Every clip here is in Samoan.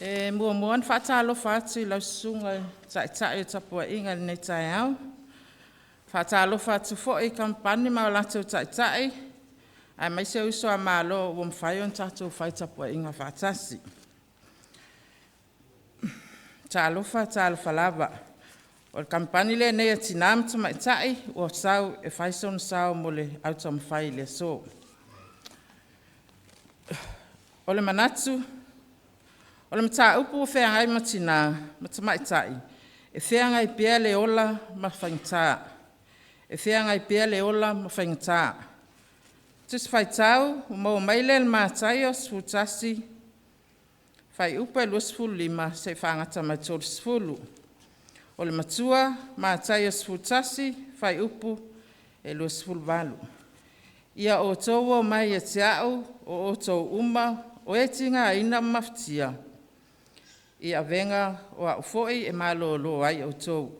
E muamua ona faatalofa atu i lau Susuga i le Taitai o le tapuaiga i lenei taeao. E faatalofa atu foi i Kamupani ma o latou Taitai aemaise uso a Malo ua mafai ona tatou fai tapuaiga faatasi. Talofa talofa lava, o le Kamupani lenei a Tina ma Tamaitai ua sau e fai sona sao mo le au taumafai i le aso. O le manatu, o le mataupu ua feagai ma tina ma tamaitai, e feagai pea le ola ma faigata, e feagai pea le ola ma faigata. Tusi Faitau ua maua mai lea i le Mataio 11 fuaiupu 25 seia fagata mai le 30. O le matua Mataio 11 fuaiupu 28. “Ia outou omai ia te a'u o outou uma o e tigaina ma mafatia, i avega o a'u foi e malōlō ai outou.”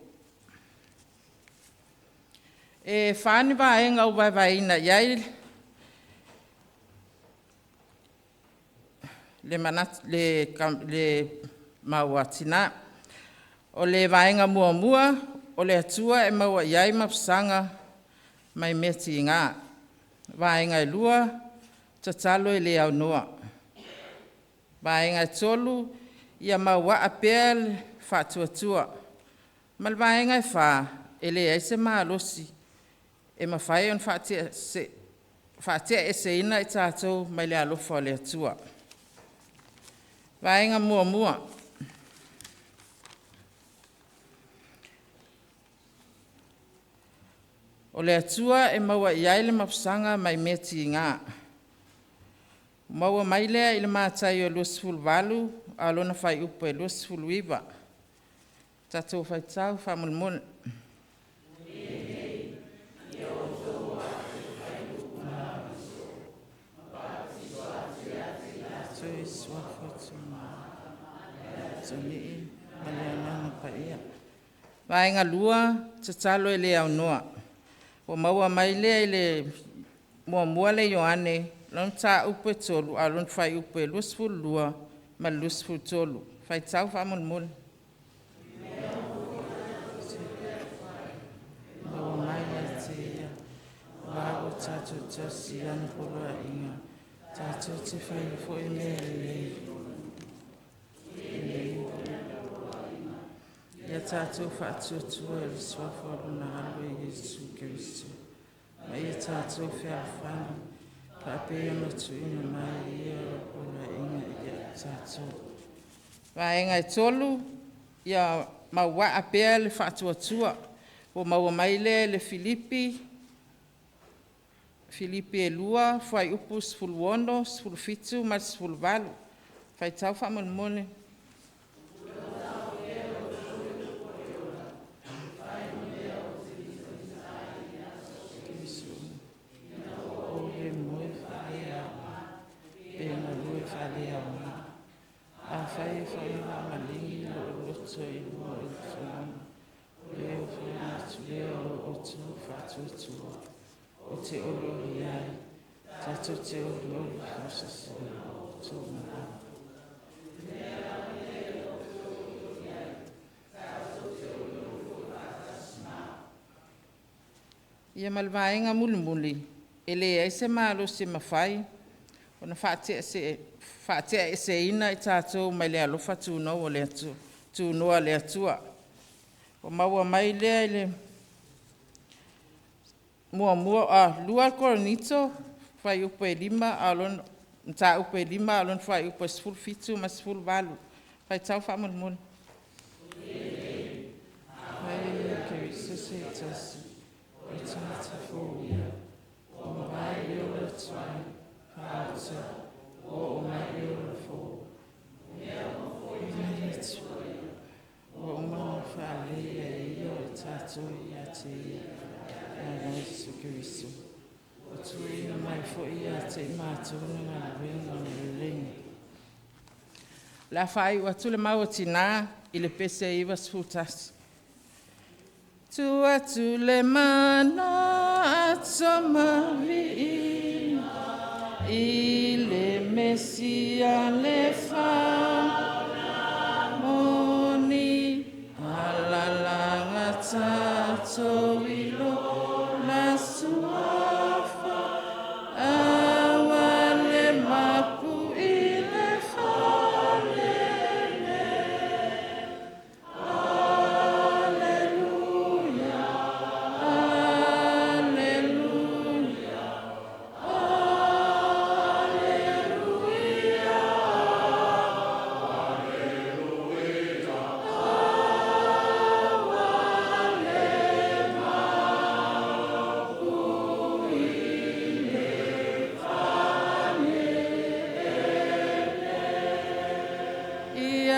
E fa ni vaega ua vaevaeina i ai le mau a Tina. O le vaega muamua, o le Atua e maua i ai mafusaga mai mea tiga. Vaega e lua, tatalo e le aunoa. Vaega e tolu, ia mauaa pea le faatuatua. Ma le vaega e fa, e leai se malosi e mafai ona faateaeseina i tatou mai le alofa o le Atua. Vaega 1. O le Atua e maua i ai le mafusaga mai mea tiga. Maua mai lea i le Mataio 28 a o lona fuaiupu e 29. Tatou faitau faamolemole. Vaega 2, tatalo e le aunoa. Ua maua mai lea i le 1 Ioane mataupu e 3 ae o lona fuaiupu e 22 ma le 23. Faitau faamolemole. Vaega e 3, ia mauaa pea le faatuatua. Ua maua mai lea i le Filipi 2 fuaiupu 16, 17 ma le 18. Faitau faamolemole. Ia ma le vaega mulimuli, e leai se malosi e mafai ona faateaeseina i tatou mai le alofa tunoa o le Atua. Ua maua mai lea i le 2 Korinito mataupu e 5 a o lona fuaiupu e 17 ma le 18. Faitau faamolemole. O le a faaiu atu le mau a Tina i le pese 91. Tuu atu le mana, ato ma viiga i le Mesia le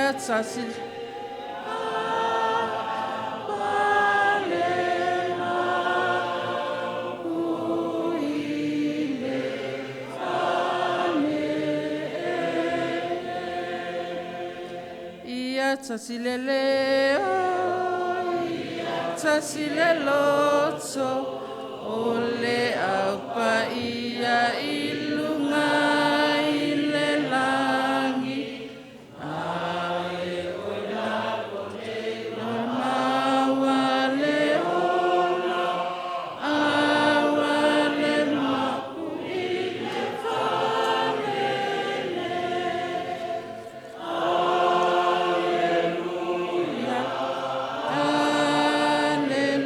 Ia tasi Ia tasi le leo, ia tasi le loto, o le Au Paia i luga i le lagi, maua le ola aua le mapu i le Aleluia, Aleluia, Aleluia,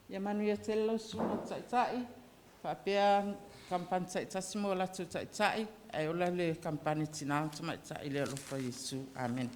Ia manuia tele lau Susuga i le Taitai faapea Kampani taitasi ma o latou Taitai, ae ola le Kampani a Tina ma Tamaitai i le alofa o Iesu. Amene.